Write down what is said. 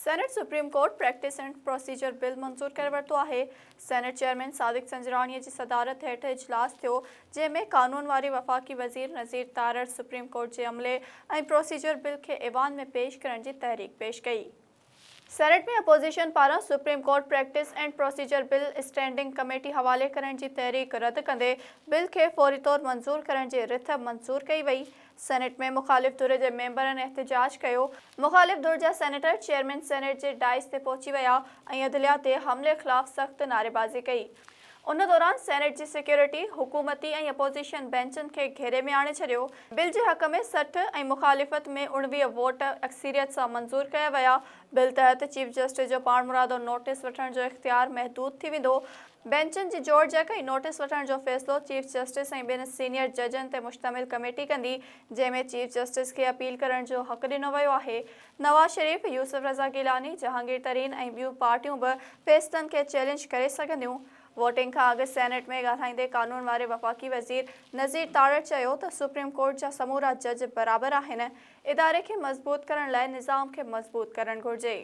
Senate supreme court practice and procedure bill منظور ڪري ورتو آهي. سينيٽ چيئرمين صادق سنجراڻي جي صدارت هيٺ اجلاس ٿيو، جنهن ۾ قانون واري وفاقي وزير نذير تارڙ سپريم ڪورٽ جي عملي ۽ پروسيجر بل کي ايوان ۾ پيش ڪرڻ جي تحريڪ پيش ڪئي. سينيٽ ۾ اپوزيشن پاران supreme court practice and procedure bill standing committee حوالي ڪرڻ جي تحريڪ رد ڪندي بل کي فوري طور منظور ڪرڻ جي رٿ منظور ڪئي وئي. سينيٽ ۾ مخالف ڌر جي ميمبرن احتجاج ڪيو. مخالف ڌر جا سينيٽر چيئرمين سينيٽ جي ڊائس تي پهچي ويا ۽ عدليا تي حملي خلاف سخت نعريبازي ڪئي. ان دوران سينيٽ جي سيڪيورٽي حڪومتي ۽ اپوزيشن بينچن کي گهيري ۾ آڻي ڇڏيو. بل جي حق ۾ 60 ۽ مخالفت ۾ 19 ووٽ اڪثريت سان منظور ڪيا ويا. بل تحت چيف جسٽس جو پاڻمرادو نوٽيس وٺڻ جو اختيار محدود ٿي ويندو. بينچن جي جوڙجڪ ۽ نوٽيس وٺڻ جو فيصلو چيف جسٽس ۽ ٻن سينيئر ججن تي مشتمل ڪميٽي ڪندي، جنهن ۾ چيف جسٽس کي اپيل ڪرڻ جو حق ڏنو ويو آهي. نواز شريف، يوسف رضا گيلاني، جهانگير ترين ۽ ٻيون پارٽيون به فيصلن کي چئلينج ڪري سگهنديون. ووٽنگ کان اڳ سينيٽ ۾ ڳالهائيندي قانون واري وفاقي وزير نذير تارڙ چيو ته سپريم ڪورٽ جا سمورا جج برابر آهن، اداري کي مضبوط ڪرڻ لاء نظام کي مضبوط ڪرڻ گهرجي.